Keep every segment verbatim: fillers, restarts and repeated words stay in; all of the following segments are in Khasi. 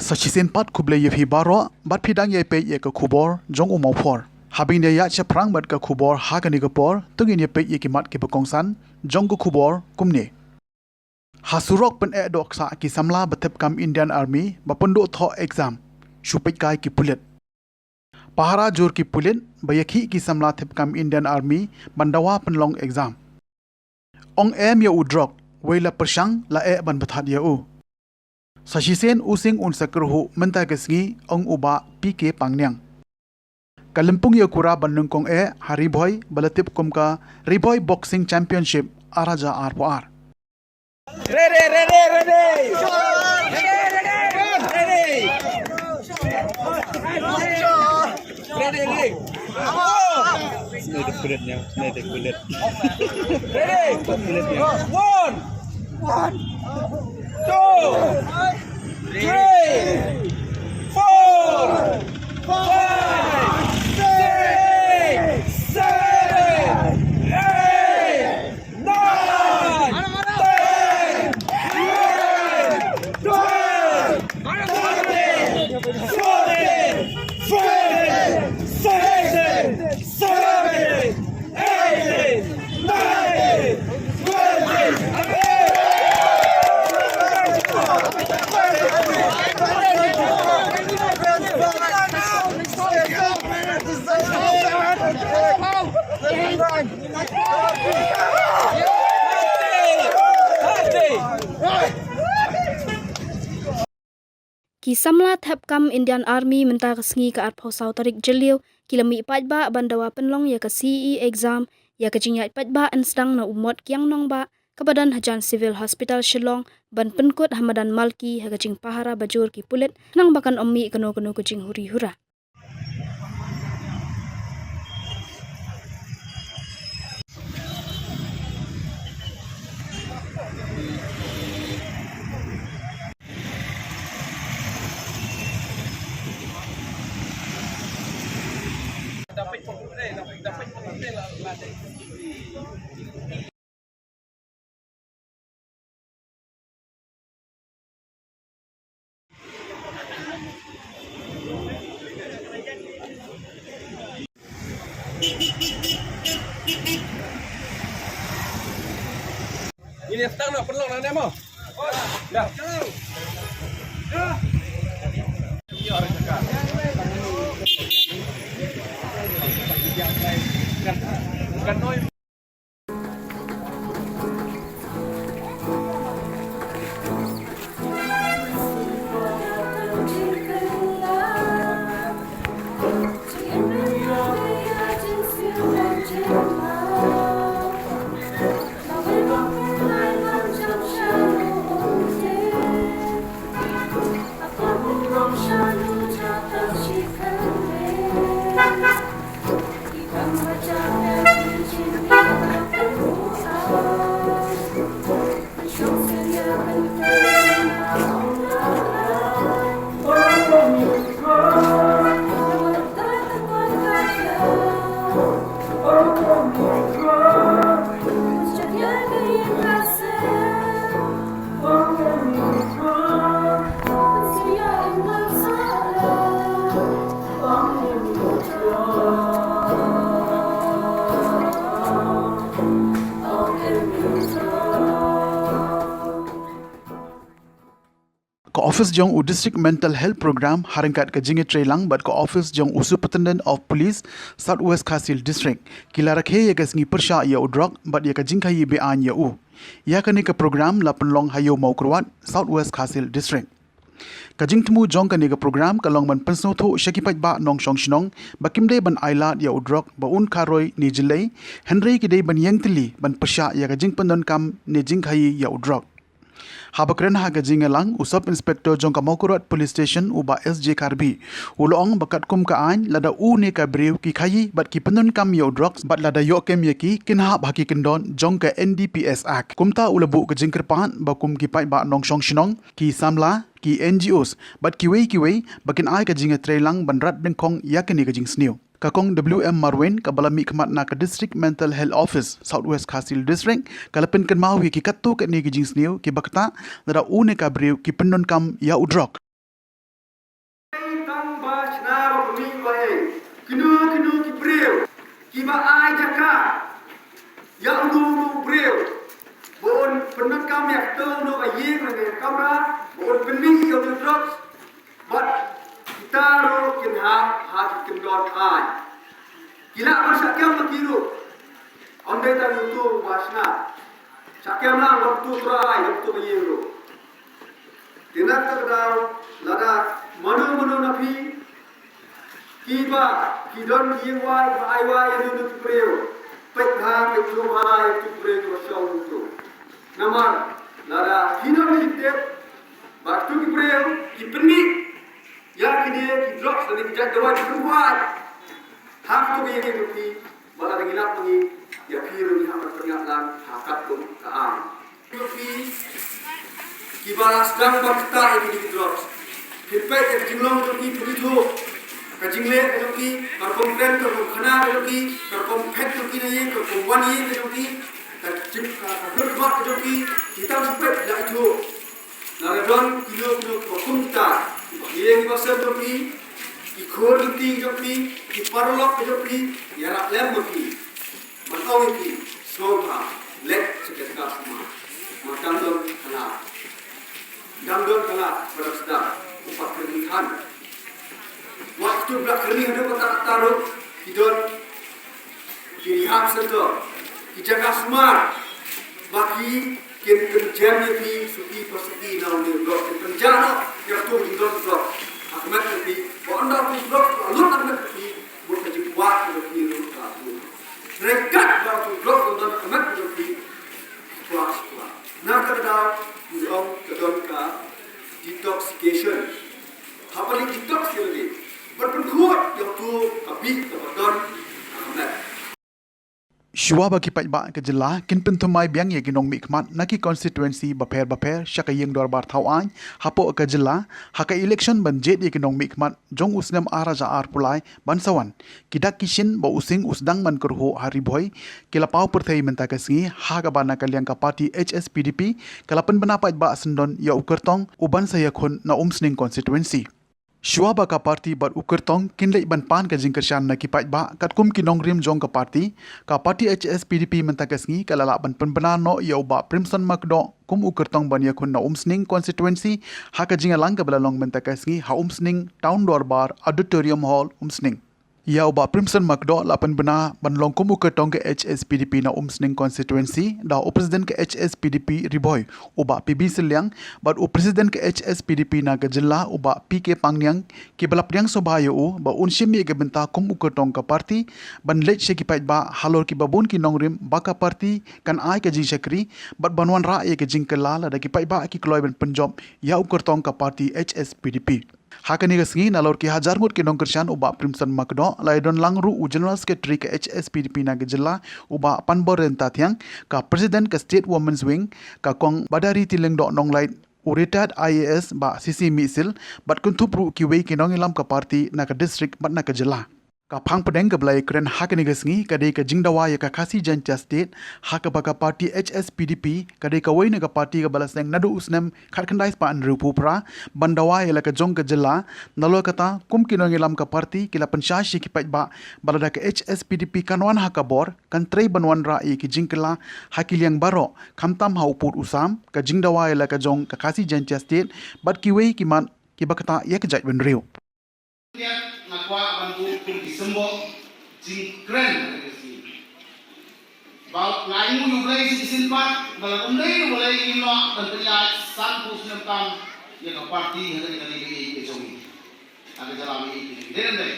Sa shisien pat khublei ïa phi baroh, bad phi dang ïa peit ïa ka khubor jong u Mawphor. Haba ngin ïa ïaid shaphrang bad ka khubor ha kane ka por, to ngin ïa peit ïa ki mat kiba kongsan jong ka khubor kumne. Ha surok pyneh dohksah ki samla ba thep kam Indian Army ba pynduh thoh exam, shu peitkai ki pulit. Pahara jur ki pulit ba ïakhih ki samla thep kam Indian Army ban dawa pynlong exam. Ong em ïa u drok, wei la pyrshang la eh ban bthat ïa u. Sa shisien u Sing un sa kyrhuh mynta ka sngi, ong u Bah P K Pangniang. Ka lympung ïa u Kura ban nyngkong eh ha Ri Bhoi ba la tip kum ka Ri Bhoi Boxing Championship ar hajar arphew ar. Ready, ready, ready. Ready, ready. Ready, ready. Sini ada kulit ni, sini ada kulit. Ready. Kulit ni. One. Two. Three. Four. Five. Six. Seven. Eight. Nine, ten, eleven, twelve, thirteen, fourteen, fifteen, sixteen, seventeen, eighteen, nineteen, twenty. Ki samla thep kam Indian Army mynta ka sngi ka arphew saw tarik Jylliew ki la mih paidbah ban dawa pynlong ïa ka C E E exam, ïa ka jingïaid paidbah yn sdang na u Mot Kiang Nangbah kaba don hajan Civil Hospital Shillong ban pynkut ha madan Malki ha ka jingpahara ba jur ki pulit khnang ba kan ym mih kano kano ka jinghuri hura. Ini stang na perlu na demo. Dah. Bukan noi. Ka office jong u District Mental Health Program, ha ryngkat ka jingïatreilang bad ka office jong u Superintendent of Police, South West Khasi Hills District, ki la rakhe ïa ka sngi pyrshah ïa u drok bad ïa ka jingkhaïi be-aiñ ïa u. Ïa kane ka program la pynlong ha Ïew Mawkyrwat, South West Khasi Hills District. Ka jingthmu jong kane ka program ka long ban pynsngewthuh sha ki paidbah nongshong shnong ba kim dei ban ailad ïa u drok ba un kharoi ne jyllei, hynrei ki dei ban ïeng tylli ban pyrshah ïa ka jingpyndonkam ne jingkhaïi ïa u drok. Haba kren ha ka jingïalang, u Sub Inspector jong ka Mawkyrwat Police Station, u Bah S J Karbi, u la ong ba katkum ka aiñ, lada u ne ka briew ki khaïi bad ki pyndonkam ïa u drok bad lada ïoh kem ïa ki, kin hap ha ki kyndon jong ka N D P S Act. Kumta u la buh ka jingkyrpad ba kum ki paidbah nongshong shnong, ki samla, ki N G Os bad kiwei kiwei ba kin ai ka jingïatreilang ban rat dyngkhong ïa kane ka jingsniew. Ka Kong W M Marwin, kaba la mihkhmat na ka District Mental Health Office, South West Khasi Hills District, ka la pynkynmaw ïa ki katto katne ki jingsniew kiba ktah lada u ne ka briew ki pyndonkam ïa u drok. Kiba ai jaka ïa uno uno u briew ba un pyndonkam ïa kato uno ka ïing lane ka kamra ba un pynmih ïa uno u drugs, bad kita ruh kin hap ha ki kyndon aiñ. Ki lah ban shah kem ma ki ruh. Ym dei tang uto uba shna. Shah kem lang bad uto u trai, bad uto ka ïing ruh. Te na kata ka daw, lada mano mano na phi kiba ki don ki ïing wai ba ai wai ïa uno uno ki briew, peit bha, peit shuh bha ïa uto ki briew kiba shong uto. Namar lada phi don ki tip ba uto ki briew ki pynmih ïa kine ki drugs lane ki jait dawai ki pynwai ha uto ki ïing ki phi, ba lada ngi lap ngi, ïa phi ruh ngi hap ban pynïap lang ha katkum ka aiñ. Phi kiba la sdang ban ktah ïa kine ki drugs, phin peit ïa ka jinglong jong ki, phin ithuh ka jingleh ka jong ki, ka rukom kren, ka rukom khana ka jong ki, ka rukom phet jong ki na ïing, ka rukom wan ïing ka jong ki, ka jing, ka, ka dur khmat ka jong ki, ki tang shu peit la ithuh. Lada don kino kino kiba kum kita, kiba ïeng kiba sem jong phi, ki khun ki kti jong phi, ki paralok ka jong phi, ïarap lem ma phi. Ban ong ïa phi, sngewbha leit sha ka jaka sumar. Namar dang don ka lad. Dang don ka lad ba dang sdang. Ym pat kyrmen than. Wat kito ba la kyrmen haduh katta katta ruh ki don ki rehab center, ki jaka sumar ba ki kin pynjem ïa phi suki pa suki na une u drok, kin pynjah noh ïa kato ka jingdon drok ha ka met ka jong phi. Ba ynda u drok u la lut ha ka met ka jong phi, mut ka jingkwah ka jong phi ruh ka lut. Hynrei katba u drok u don ha ka met ka jong phi, kwah kwah. Na kata ka daw ngi ong ka don ka detoxification. Haba leit detox ïa lade, ban pynkhuid ïa uto ka bih kaba don ha ka met. Shuwa ba ki paidbah ka jylla kin pynthymmai biang ïa ki nongmihkhmat na ki constituency bapher bapher sha ka ïing dorbar thaw aiñ hapoh ka jylla ha ka election ban jied ïa ki nongmihkhmat jong u snem ar hajar arphew lai ban sa wan, ki dak ki shin ba u sing u sdang ban kyrhuh ha Ri Bhoi ki la paw pyrthei mynta ka sngi, ha kaba na ka liang ka party H S P D P ka la pynbna paidbah syndon ïa u kyrtong u ban sa ïakhun na Umsning constituency. Shuwa ba ka party bad u kyrtong kin leit ban pan ka jingkyrshan na ki paidbah katkum ki nongrim jong ka party, ka party H S P D P mynta ka sngi ka la lah ban pynbna noh ïa u Bah Primson Makdoh kum u kyrtong ban ïakhun na Umsning constituency ha ka jingïalang kaba la long mynta ka sngi ha Umsning Town Dorbar Auditorium Hall, Umsning. Ïa u Bah Primson Makdoh la pynbna ban long kum u kyrtong ka H S P D P na Umsning constituency da u president ka H S P D P Ri Bhoi, u Bah P B Sylliang, bad u president ka H S P D P na ka jylla, u Bah P K Pangniang, kiba la pdiang sngewbha ïa u ba un shim ïa ka bynta kum u kyrtong ka party ban leit sha ki paidbah halor kiba bun ki nongrim ba ka party kan ai ka jingshakri bad ban wanrah ïa ka jingkylla lada ki paidbah ki kloi ban pynjop ïa u kyrtong ka party H S P D P. Ha kane ka sngi, nalor ki hajar ngut ki nongkyrshan, u Bah Primson Makdoh, la ïadon lang ruh u General Secretary ka H S P D P na ka jylla, u Bah Panbor Ryntathiang, ka President ka State Women's Wing, ka Kong Badari Tilliengdoh Nonglait, u retired I A S, Bah C C Mihsil, bad kynthup ruh kiwei ki nongïalam ka party na ka district bad na ka jylla. Ka phang pdeng kaba la ïakren ha kane ka sngi ka dei ka jingdawa ïa ka Khasi Jaintia State, ha kaba ka party H S P D P ka dei kawei na ka party kaba la seng naduh u snem khatkhyndai spah hynriewphew phra ban dawa ïa la ka jong ka jylla. Nalor kata, kum ki nongïalam ka party ki la pynshai sha ki paidbah ba lada ka H S P D P kan wan ha ka bor, kan trei ban wanrah ïa ki jingkylla ha ki liang baroh, khamtam ha u pud u sam, ka jingdawa ïa la ka jong ka Khasi Jaintia State bad kiwei ki mat kiba ktah ïa ka jaitbynriew. Nga kwah ban buh kum ki symboh jingkren ha kane ka sngi. Ba nga ainguh ïa U Blei sa shisien pat, ba lada ym dei U Blei ngim lah ban pynïaid sanphew snem tam ïa ka party ha kane ka ri ka jong ngi, ha ka jylla ka jong ngi. Dei ne ym dei?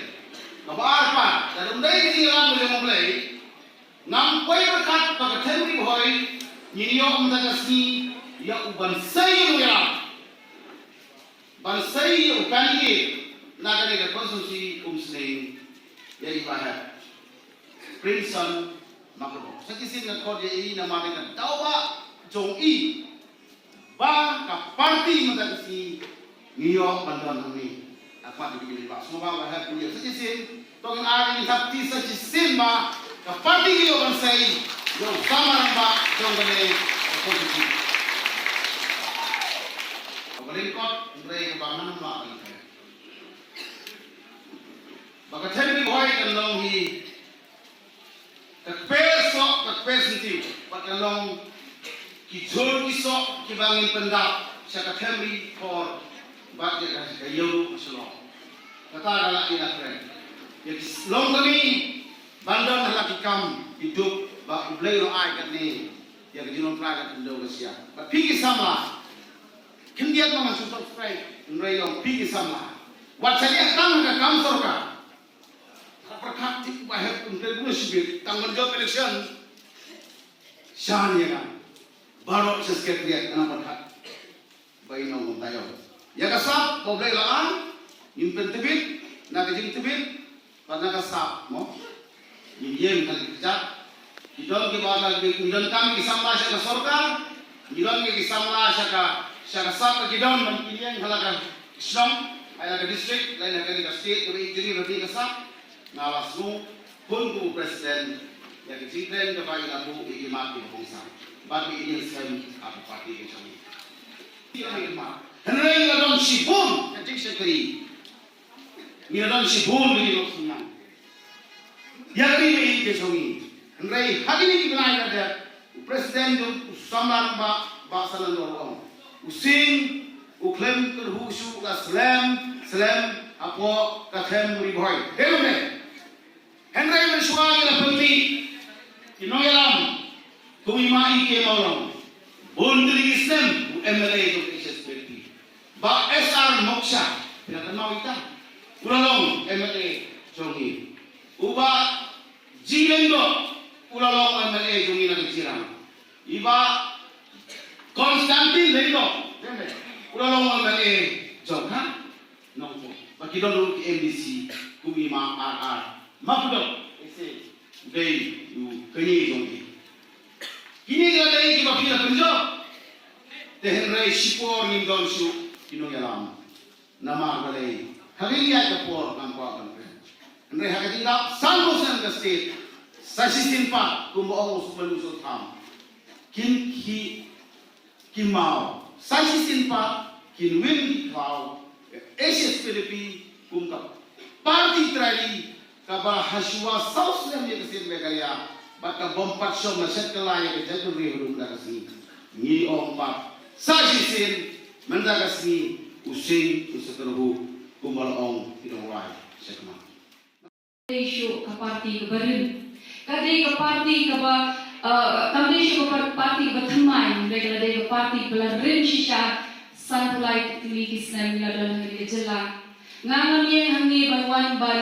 Kaba ar pat, lada ym dei ka jingïalam ka jong U Blei, ngam poi pyrkhat ba ka Them Ri Bhoi ngin ïoh mynta ka sngi ïa u ban sei ïa u ïalam. Ban sei ïa u candidate na kane ka constituency Umsning, ïa i Bah Hep Primson Makdoh. Sa shisien nga khot ïa i namar ka daw ba jong i ba ka party mynta ka sngi ngi ïoh ban don hangne. Nga kwah ïa i Bah, sngewbha Bah Hep, ïa sa shisien. To ngin ai ngin thap kti sa shisien ba ka party ngi ïoh ban sei ïa u samla rangbah jong kane ka constituency. Kaba lyngkot, hynrei kaba ngan ym lah ban kren, ba ka Them Ri Bhoi kan long hi Presentive, bad ka long ki jhur ki soh kiba ngin pyndap sha ka them ri por bad ïa ka, ka ïew ruh ka shlong. Kata ka lah ïa la kren. Ïa ki long kane ban don ha la ki kam ki duk ba U Blei u la ai katne ïa ka jinglong trai ka khyndew ka sia. Bad phi ki samla, khyndiat ma ngan shu subscribe, hynrei long phi ki samla. Wat sa ïa tang ka kam sorkar. Ka pyrkhat tip ba hep kum trei bulo shibit tang ban jop election. Shan ïa ka. Baroh sha secretariat ka nang pyrkhat. Ba ïa nong kum taïew. Ïa ka sap ba U Blei la ai, ngin pyntbit na ka jingtbit bad na ka sap mo. Ngin ïeng ha ka jaka. Ki don kiba la, ngi donkam ki samla sha ka sorkar, ngi don ki samla sha ka, sha ka sap, ki don ban pynïeng ha la ka shnong, ha la ka district, lane ha ka state, kaba ïeit jong ngi ba phi ka sap. Nga la sngew bun kum u president ïa ka jingkren kaba ïa la buh ïa ki mat kiba kongsan bad ïa ki ïing sem ha ka party ka jong ngi. Hynrei ngi la don shibun ka jingshakri. Ngi la don shibun ka jinglong synñiang ïa ka ri baieit ka jong ngi. Hynrei ha kine ki bnai ba la dep, u president jong u samla rangbah, Bah Sananor u ong, u sing u khlem kyrhuh shuh, la slem slem hapoh ka them Ri Bhoi. Dei ne em? Hynrei mynshuwa ngi la pynmih ki nongïalam kum i Ma E K Mawlong, bun tylli ki snem u M L A jong ka H S P D P. Bah S R Moksha, phi la kynmaw ïa ita, u la long M L A jong ngi. U Bah G Lyngdoh, u la long M L A jong ngi na ka Jirang. I Bah Constantine Lyngdoh, u la long M L A jong ka Nongpoh. Bad ki don ruh ki M D C kum i Ma R R Mapdok, ese, dei u kñi jong ki. Kine ki la dei kiba phi la pynjop. Te hynrei shipor ngim don shuh ki nongïalam. Namar balei? Ha kane ka por ngam kwah ban kren. Hynrei ha ka jingdap sanphew snem ka state, sa shisien pat, kumba ong u Supreme Court tham, kin ki ki maw, sa shisien pat kin win ki khlaw. Ka H S P D P kum ka party trai ri kaba ha shuwa saw snem ïa ka state Meghalaya bad ka bym pat shong na shet kylla ïa ka jaitbynriew haduh mynta ka sngi. Ngi ong pat sa shisien mynta ka sngi u sing u sa kyrhuh kumba la ong ki nongrwai shakhmat. Dei shuh ka party kaba rim. Ka dei ka party kaba, eh, kam dei shuh ka par-, party kaba thymmai, hynrei ka la dei ka party kaba la rim shisha sanphew lai tylli ki snem ngi la don ha kane ka jylla. Nga ngam ïeng hangne ban wan ban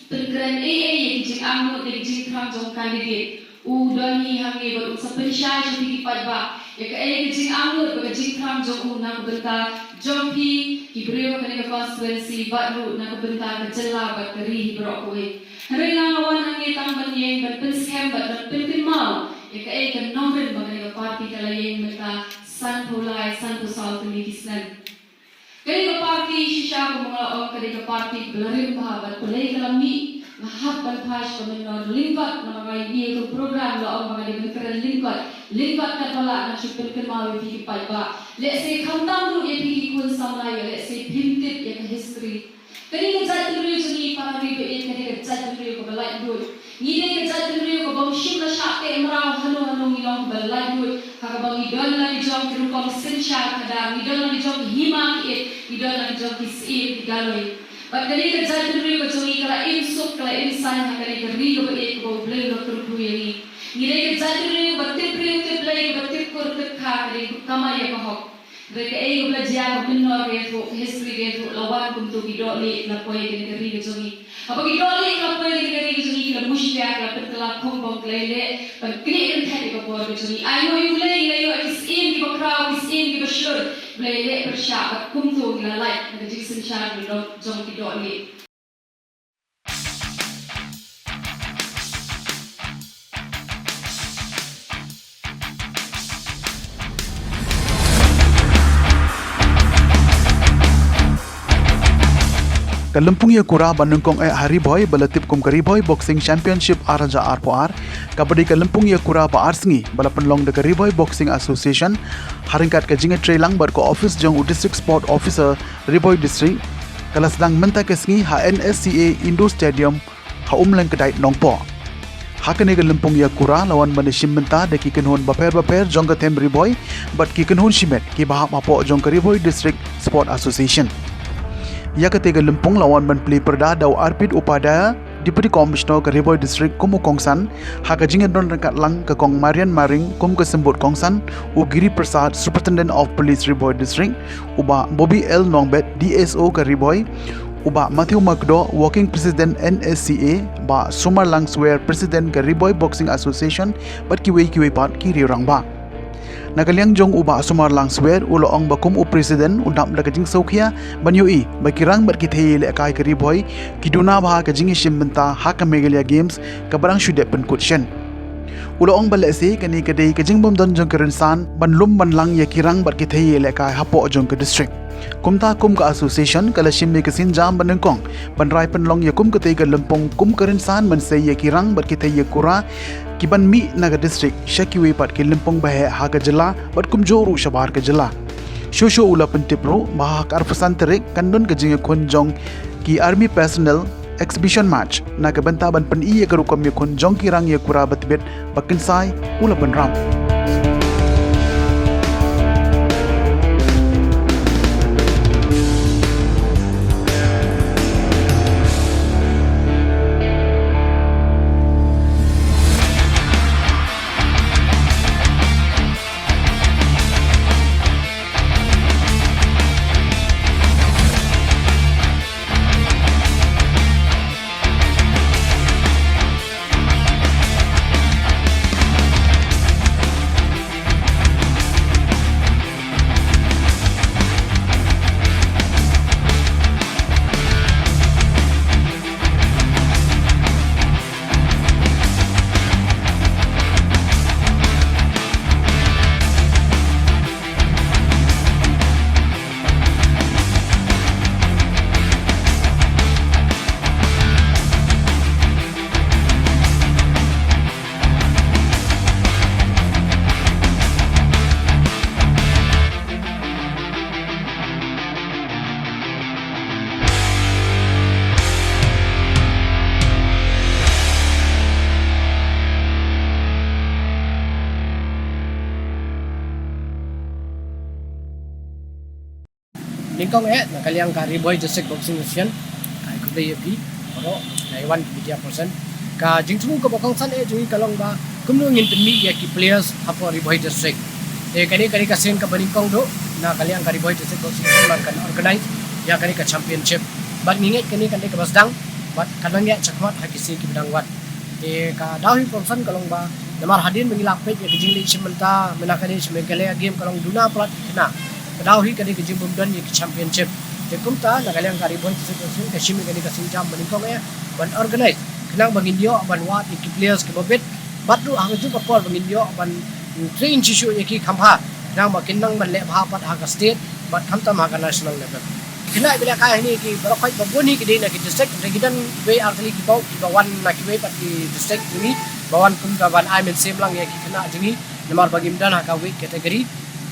pynkren ei ei ïa ki jingangnud, ïa ki jingthrang jong u candidate. U don hi hangne bad un sa pynshai sha phi ki paidbah ïa kaei ka jingangnud bad ka jingthrang jong u na ka bynta jong phi ki briew ha kane ka constituency bad ruh na ka bynta ka jylla bad ka ri hi baroh kawei. Hynrei nga nga wan hangne tang ban ïeng ban pynskhem bad ban pynkynmaw ïa kaei ka nongrim ba kane ka party ka la ïeng mynta sanphew lai sanphew saw tylli ki snem. Kane ka party shisha kumba nga la ong ka dei ka party ba la rim bha bad balei ka la mih, nga hap ban phai sha ka mynnor lyngkot namar nga ïohi ïa ka program la ong ba nga dei ban kren lyngkot, lyngkot katba lah ngan shu pynkynmaw ïa phi ki paidbah. Lehse khamtam ruh ïa phi ki khun samla ïa lehse phim tip ïa ka history. Kane ka jaitbynriew jong ngi para ri baieit ka dei ka jaitbynriew kaba laitluid. Ngi dei ka jaitbynriew ka bym shym la shah teh mraw hano hano, ngi long kiba laitluid ha kaba ngi don la ki jong ki rukom synshar khadar, ngi don la ki jong ki hima ki ïit, ngi don la ki jong ki syiem ki galoi. Bad kane ka jaitbynriew ka jong ngi ka la im suk ka la im saiñ ha kane ka ri kaba ïeit kaba U Blei u la kyrkhu ïa ngi. Ngi dei ka jaitbynriew kaba tip briew tip Blei kaba tip kur tip kha, ka dei ka kamai ïa ka hok. Hynrei kaei kaba la jia ka mynnor ka ïathuh, ka history ka ïathuh, la wan kumto ki dohlieh la poi ha kane ka ri ka jong ngi. Haba ki dohlieh ki la poi ha kane ka ri ka jong ngi ki la mushlia, ki la pynkylla khongpong, ki la ïaleh ban knieh kynthait ïa ka por ka jong ngi. Ai nguh ïa U Blei ngi la ïoh ki syiem kiba khraw, ki syiem kiba shlur, ba la ïaleh pyrshah bad kumto ngi la lait na ka jingsynshar ka jong ki dohlieh. Ka lympung ïakura ba nyngkong eh ha Ri Bhoi ba la tip kum ka Ri Bhoi Boxing Championship ar hajar arphew ar, kaba dei ka lympung ïakura ba ar sngi ba la pynlong da ka Ri Bhoi Boxing Association ha ryngkat ka jingïatreilang bad ka ophis jong u District Sport Officer Ri Bhoi District, ka la sdang mynta ka sngi ha N S C A Indoor Stadium ha Umlyngkdait, Nongpoh. Ha kane ka lympung ïa kura la wan ban ïashim bynta da ki kynhun bapher bapher jong ka them Ri Bhoi bad ki kynhun shimet kiba hap hapoh jong ka Ri Bhoi District Sport Association. Ïa kata ka lympung la wan ban plie pyrda da u Arpit Upadhyaya, Deputy Commissioner ka Ri Bhoi District kum u kongsan, ha ka jingïadon ryngkat lang ka Kong Marian Maring kum ka symbud kongsan, u Giri Prasad, Superintendent of Police Ri Bhoi District, u Bah Bobby L Nongbet, D S O ka Ri Bhoi, u Bah Matthew Makdoh, Working President N S C A, Bah Sumar Langswer, President ka Ri Bhoi Boxing Association, bad kiwei kiwei pat ki riew rangbah. Na ka liang jong u Bah Sumar Langswer, u la ong ba kum u President u dap da ka jingsngewkhia ban ïohi ba ki rang bad ki thei ïalehkai ka Ri Bhoi ki duna bha ka jingïashim bynta ha ka Meghalaya Games kaba dang shu dep pynkut shen. U la ong ba lehse kane ka dei ka jingbymdon jong ka rynsan ban lum ban lang ïa ki rang bad ki thei ïalehkai hapoh jong ka district. Kumta kum ka association ka la shim ïa ka sienjam banyngkong ban rai pynlong ïa kum katei ka lympung kum ka rynsan ban sei ïa ki rang bad ki thei ïa kura ki ban mih na ka district sha kiwei pat ki lympung baheh ha ka jylla bad kumjuh ruh shabar ka jylla. Shuh shuh u la pyntip ruh ba ha ka arphew san tarik kan don ka jingïakhun jong ki army personnel exhibition match na ka bynta ban pyni ïa ka rukom ïakhun jong ki rang ïa kura ba tbit ba kynsai, u la pynrap. Nyngkong eh, na ka liang ka Ri Bhoi District Boxing Association, ka ai khublei ïa phi baroh, na i wan media person. Ka jingthmu kaba kongsan eh jong ngi ka long ba kumno ngin pynmih ïa ki players hapoh Ri Bhoi District. Te kane kane ka sien kaba nyngkong duh, na ka liang ka Ri Bhoi District Boxing Association ba kan organize ïa kane ka championship. Bad ngi ngeit kane kan dei kaba sdang bad kan nang ïa shakhmat ha ki sngi kiba dang wan. Te ka daw hi kongsan ka long ba namar hadien ba ngi la peit ïa ka jingleh shim bynta mynta kane sha Meghalaya Games ka long duna palat ki khynnah. Ka daw hi ka dei ka jingbymdon ïa ki championship. Te kumta na ka liang ka Ri Bhoi District Boxing ka shim ïa kane ka sienjam ba nyngkong eh ban organize khnang ba ngin ïoh ban wad ïa ki players kiba bit bad ruh ha kajuh ka por ba ngin ïoh ban train shuh shuh ïa ki kham bha khnang ba kin nang ban leh bha pat ha ka state bad khamtam ha ka national level. Khynnah ba lehkai hangne ki baroh khoit ba bun hi ki dei na ki district, hynrei ki don wei ar tylli ki paw kiba wan na kiwei pat ki district jong ngi ba wan kum ka ban ai mynsiem lang ïa ki khynnah jong ngi namar ba kim don ha ka weight category.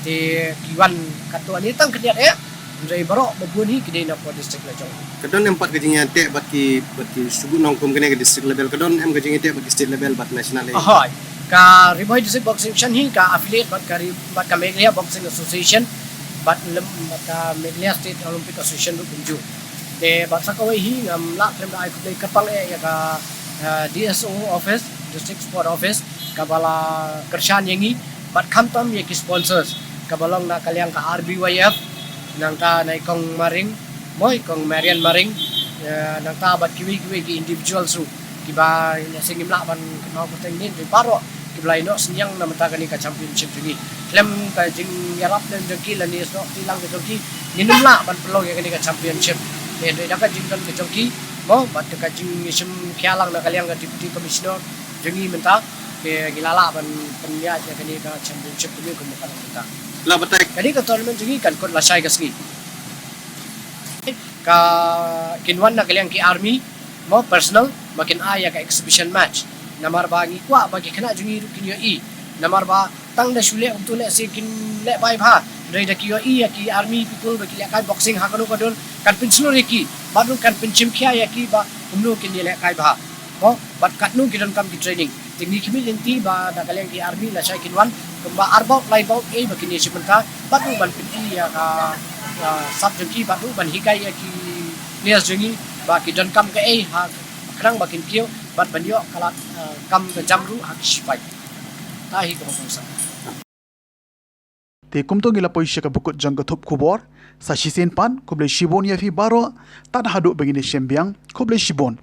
Te ki wan katto ani tang khyndiat eh, hynrei baroh ba bun hi ki dei na poh district la jong. Ka don em pat ka jingïateh bad ki, bad ki shu nong kum kane ka district level, ka don em ka jingïateh bad ki state level bad national level? Ahoi. Ka Ri Bhoi District Boxing Association hi ka affiliate bad ka Ri-, bad ka Meghalaya Boxing Association bad lem bad ka Meghalaya State Olympic Association ruh kumjuh. Te bad sa kawei hi ngam lah khlem da ai khublei kyrpang eh ïa ka, eh, D S O office, District Sport Office, kaba la kyrshan ïa ngi bad khamtam ïa ki sponsors kaba long na ka liang ka R B Y F, nangta na i Kong Maring, mo i Kong Marian Maring, eh, nangta bad kiwei kiwei ki individuals ruh kiba ïa sngewlah ban kynmaw kyrteng nin ri baroh kiba la ïehnoh synñiang na mynta kane ka championship jong ngi. Khlem ka jingïarap lem jong ki lane snoh kti lang ka jong ki ngin ym lah ban pynlong ïa kane ka championship. Te hynrei da ka jingdon ka jong ki mo bad ka jingshim khia lang na ka liang ka Deputy Commissioner jong ngi mynta, te ngi la lah ban pynïaid ïa kane ka championship kumne kumba ka long mynta. La batai. Kane ka tournament jong ngi kan kut lashai ka sngi. Ka kin wan na ka liang ki army mo personnel ba kin ai ïa ka exhibition match. Namar ba ngi kwah ba ki khynnah jong ngi ruh kin ïohi. Namar ba tang da shu leh kumto lehse kin lehbai bha. Hynrei da ki ïohi ïa ki army people ba ki lehkai boxing ha kano ka dur kan pynshlur ïa ki bad ruh kan pynshim khia ïa ki ba kumno kin ïalehkai bha. Mo bad katno ki donkam ki training. Te ngi khmih lynti ba da ka liang ki army la shai kin wan kumba arbaw lai baw ei ba kin ïa shim bynta bad ruh ban pyni ïa ka sap jong ki bad ruh ban hikai ïa ki players jong ngi ba ki donkam kaei ha khnang ba kin kiew bad ban ïoh ka lad kam ka jam ruh ha ki sipai. Ta hi kaba kongsan. Te kumto ngi la poi sha ka bakut jong ka thup khubor. Sa shisien pat khublei shibun ïa phi baroh. Tad haduh ba ngin ïa shem biang, khublei shibun.